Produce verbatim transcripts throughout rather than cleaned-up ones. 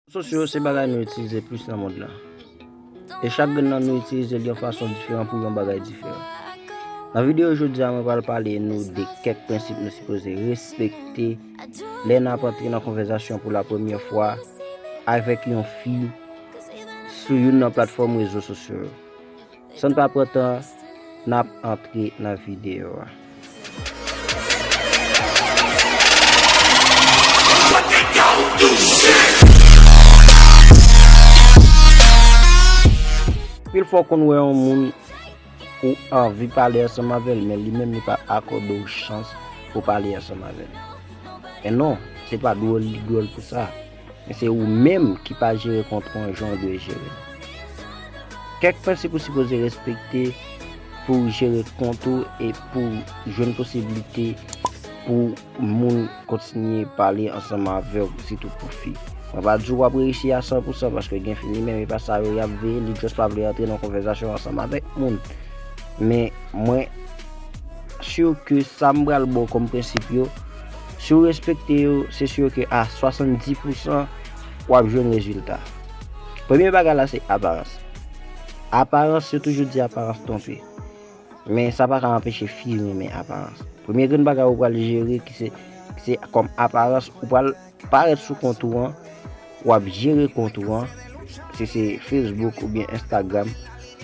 Sosyo se bagay nou itilize plis nan mond lan. E chak grenn nan nou itilize l yon fason diferan pou yon bagay diferan. Nan videyo jodi a, mwen pral pale nou de kèk prensip nou sipoze respekte lè n ap antre nan konvèsasyon pou la premyè fwa avèk yon fi sou youn nan platfòm rezo sosyo yo. San n pa pran tan, n ap antre nan videyo a. Anpil fwa w konn wè yon moun ou anvi pale ansanm avè l, men li menm li pa akòde w chans pou w pale ansanm avè l. E non, se pa dwòl li dwòl pou sa. Men se ou menm ki pa jere kont ou an jan w dwe jere l. Kèk prensip ou sipoze respekte pou w jere kont ou e pou w jwenn posiblite pou moun kontinye pale ansanm avè w, sitou pou fi. Mwen pa di w ap reyisi a san pou san paske gen fi li menm e pa sa yo y ap veye, li just pa vle antre nan konvèsasyon ansanm avèk moun. Men mwen si ke sa m pral ba w kòm prensip yo, si w respekte yo, se si ke a swasanndis pou san w ap jwenn rezilta. Premye bagay la se aparans. Aparans, yo toujou di aparans twonpe. Men sa pa ka anpeche fi renmen aparans. Premye grenn bagay ou pral jere ki se, ki se kòm aparans, ou pral parèt sou kont ou an, w ap jere kont ou an, si se Facebook oubyen Instagram,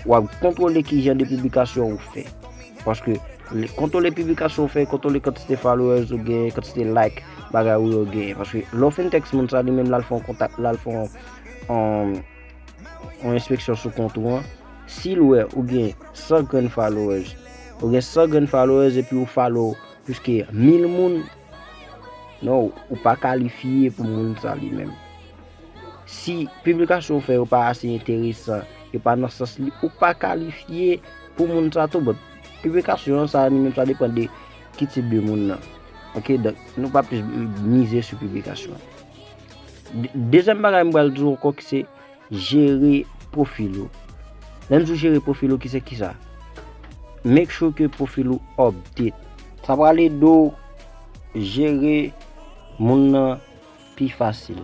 w ap kontwole ki jan de piblikasyon ou fè. Paske kontwole piblikasyon ou fè, kontwole kantite followers ou genyen, kantite like bagay ou yo genyen. Paske lè w fin tèks moun sa, li menm l al fè yon kontak, l al fè yon, yon, yon enspeksyon sou kont ou an, si l wè ou gen san grenn followers, ou gen san grenn followers epi ou follow plis ke mil moun, non, ou pa kalifye pou moun sa li menm. Si piblikasyon w fè yo pa ase enteresan, yo pa nan sans li, ou pa kalifye pou moun sa tou. Bon, piblikasyon an sa li menm sa depann de ki tip de moun nan. Ok, donk nou pa plis mize sou piblikasyon an. De- Dezyèm bagay m pral di w ankò ki se jere pwofil ou. Lè m di w jere pwofil ou, ki se kisa? Make sure ke pwofil ou update. Sa pral ede w jere moun nan pi fasil.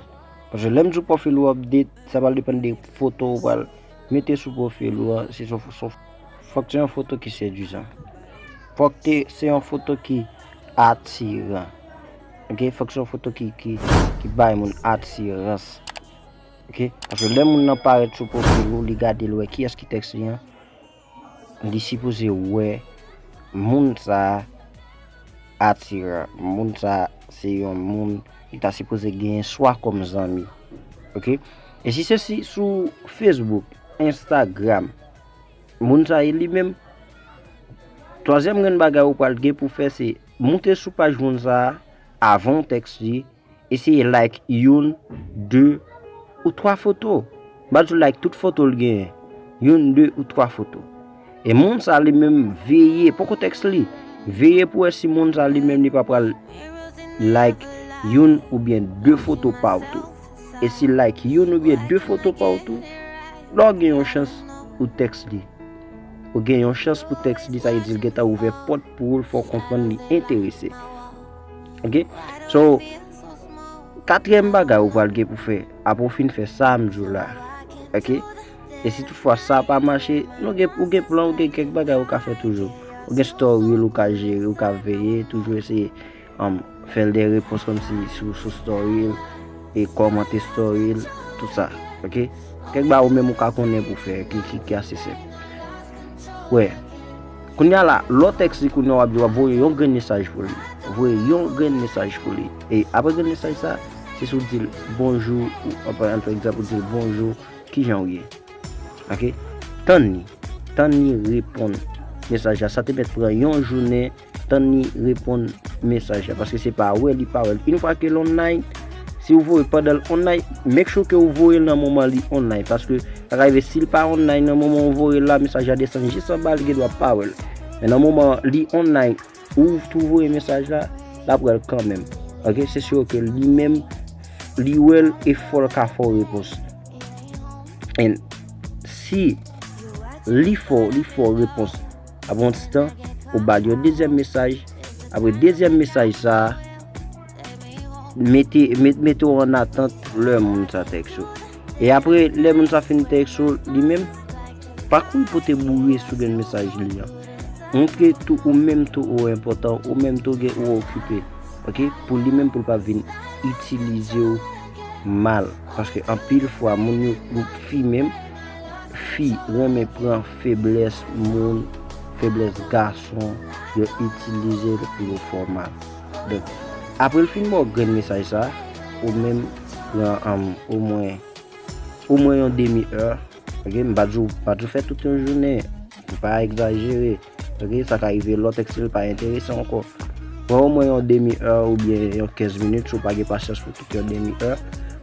Paske lè m di w pwofil ou update, sa pral depann de foto ou pral mete sou pwofil ou an. Se son, son, fòk se yon foto ki sedwizan. Fòk te, se yon foto ki atiran. Ok, fòk se yon foto ki, ki, ki bay moun atirans. Ok, paske lè moun nan parèt sou pwofil ou, li gade l wè kiyès ki tèks li an, li sipoze wè moun sa a atiran. Moun sa a se yon moun li ta sipoze genyen swa kòm zanmi. Ok, e si se si sou Facebook, Instagram, moun sa a li menm, twazyèm grenn bagay ou pral gen pou fè se moute sou paj moun sa a avan w tèks li, eseye like youn, de ou twa foto. M pa di w like tout foto l genyen. Youn, de ou twa foto. E moun sa li menm veye, poko tèks li. Veye pou wè si moun sa li menm li pa pral like youn oubyen de foto pa w tou. E si like youn oubyen de foto pa w tou, lè w gen yon chans ou tèks li. Ou gen yon chans pou tèks li, sa vle di l gentan ouvè pòt pou ou, l fè w konprann li enterese. Ok? So, katriyèm bagay ou pral gen pou fè, apre w fin fè sa m di w la. Ok? E si toutfwa sa pa mache, nou gen, ou gen plan, ou gen kèk bagay ou ka fè toujou. Ou gen story l ou ka jere, ou ka veye, toujou eseye um, fè l de repons kòmsi sou, sou story l, e kòmante story l, tout sa. Ok? Kèk bagay ou menm ou ka konnen pou fè, ki, ki, ki ase senp. Wè. Kounye a la, lè w tèks li kounye a w ap di w ap voye yon grenn mesaj pou li. Voye yon grenn mesaj pou li. E apre grenn mesaj sa, se si w di l bonjou, ou, pa egzanp, ou di l bonjou, kijan w ye? Ok? Tann li. Tann li reponn mesaj la. Sa te mèt pran yon jounen, tann li reponn mesaj la. Paske se pa wè li pa wè l. Yon fwa ke l online, si w voye pandan l online, make sure ke w voye l nan moman li online. Paske sa ka rive si l pa online nan moman w voye l la, mesaj la desann jis anba, li gendwa pa wè l. Men nan moman li online, ou tou voye mesaj la, l ap wè l kanmenm. Ok, se si ke li menm, li wè l e fò l ka fè w repons. And si li fè w, li fè w repons, apre yon ti tan, ou ba l yon dezyèm mesaj. Apre dezyèm mesaj sa a, mete, met, mete w an atant lè moun sa tèks ou. E apre, lè moun sa fin tèks ou, li menm, pa kouri pote boure sou grenn mesaj li an. Montre tou ou menm tou ou enpòtan, ou menm tou gen ou okipe. Ok? Pou li menm pou l pa vin itilize w mal. Paske anpil fwa, moun yo, fi menm, fi renmen pran feblès moun, feblès gason, yo itilize l pou yo fè w mal. Donk, apre l fin ba w grenn mesaj sa, ou menm pran, um, omwen, omwen yon demi è. Ok, m pa di w, pa di w fè tout yon jounen, m pa egzajere. Ok, sa ka rive lòt èks li pa enterese ankò. Pran omwen yon demi è oubyen yon kenz minit, si w pa gen pasyans pou tout yon demi è.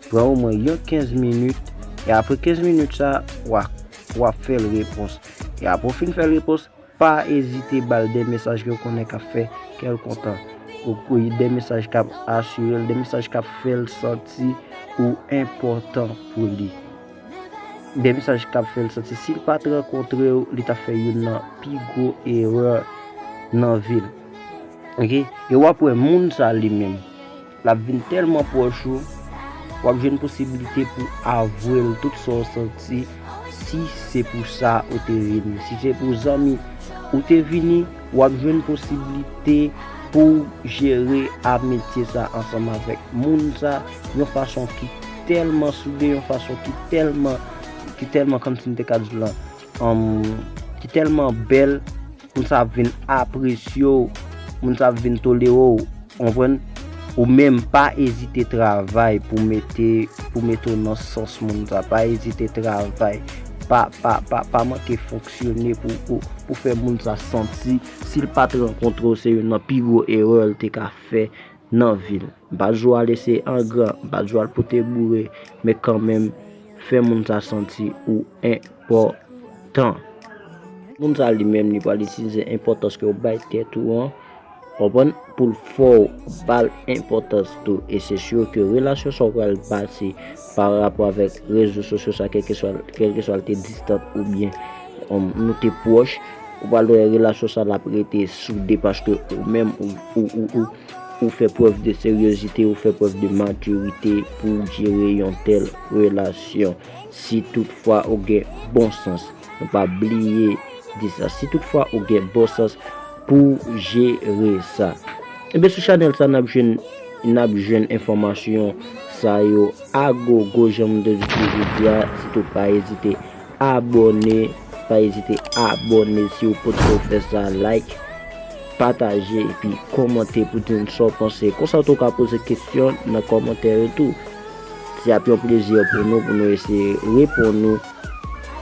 Pran omwen yon kenz minit, e apre kenz minit sa, w a, w ap fè l repons. E apre w fin fè l repons, pa ezite ba l de mesaj ke w konnen k ap fè kè l kontan. Ou, ou de mesaj k ap asire l, de mesaj k ap fè l santi ou enpòtan pou li. De mesaj k ap fè l santi si l pa t rankontre w, li t ap fè youn nan pi gwo erè nan vi l. Ok? E w ap wè moun sa li menm, l ap vin tèlman pwòch ou, w ap jwenn posiblite pou avwe l tout sa w santi, si se pou sa ou te vini. Si se pou zanmi ou te vini, w ap jwenn posiblite pou w jere amitye sa ansanm avèk moun sa yon fason ki tèlman soude, yon fason ki tèlman, ki tèlman, kòmsi m te ka di w lan, um, ki tèlman bèl, moun sa ap vin apresye w, moun sa ap vin tolere w, konprann? Ou menm, pa ezite travay pou mete, pou mete w nan sans moun sa, pa ezite travay, pa, pa, pa, pa manke fonksyone pou, pou, pou fè moun sa santi, si l pa t rankontre w, se youn nan pi gwo erè l te ka fè nan vi l. M pa di w al eseye an gran, m pa di w al pote boure, men kanmenm, fè moun sa santi ou enpòtan. Moun sa li menm, li pral itilize enpòtans ke w bay tèt ou an, konprann, pou l fè w ba l enpòtans tou. E se si ke relasyon sa w pral bati pa rapò avèk rezo sosyo sa, kèlkeswa, kèlkeswa l te distan oubyen, um, nou te pwòch, ou pral wè relasyon sa l ap rete soude paske ou menm, ou, ou, ou, ou, ou fè prèv de seryozite, ou fè prèv de matirite pou w jere yon tèl relasyon. Si toutfwa ou gen bon sans, nou pa bliye di sa. Si toutfwa ou gen bon sans pou w jere sa. Enben, sou chanèl sa, n ap jwenn, n ap jwenn enfòmasyon sa yo a gogo, jan m te di toujou di a, sitou pa ezite abòne, pa ezite abòne si w potko fè sa, like, pataje, epi kòmante pou di n sa w panse. Konsa tou ka poze kesyon nan kòmantè yo tou. Se ap yon plezi pou nou, pou nou eseye reponn ou,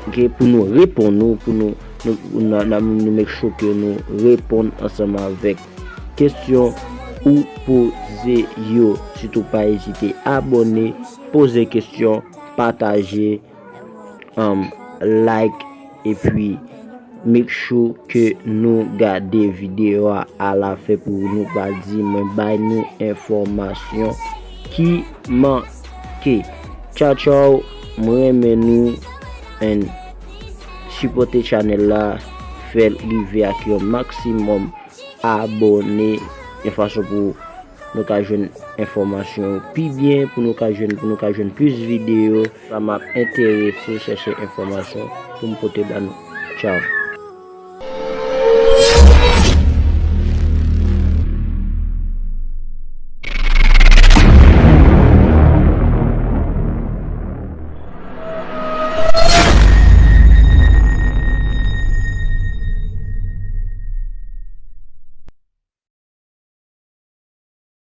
ok, pou nou reponn ou, pou nou, nou, nou, nou, nou make sure ke nou reponn ansanm avèk kesyon ou poze yo. Sitou pa ezite abòne, poze kesyon, pataje, um, like, epi make sure ke nou gade videyo a alafen pou nou pa di mwen bay nou enfòmasyon ki manke. Tchaw, tchaw, mwen renmen nou and sipòte chanèl la, fè l rive ak yon maksimòm abòne, yon fason pou nou ka jwenn enfòmasyon yo pi byen, pou nou ka jwenn, pou nou ka jwenn plis videyo. Sa m ap enterese chèche enfòmasyon pou m pote ba nou. Tchaw.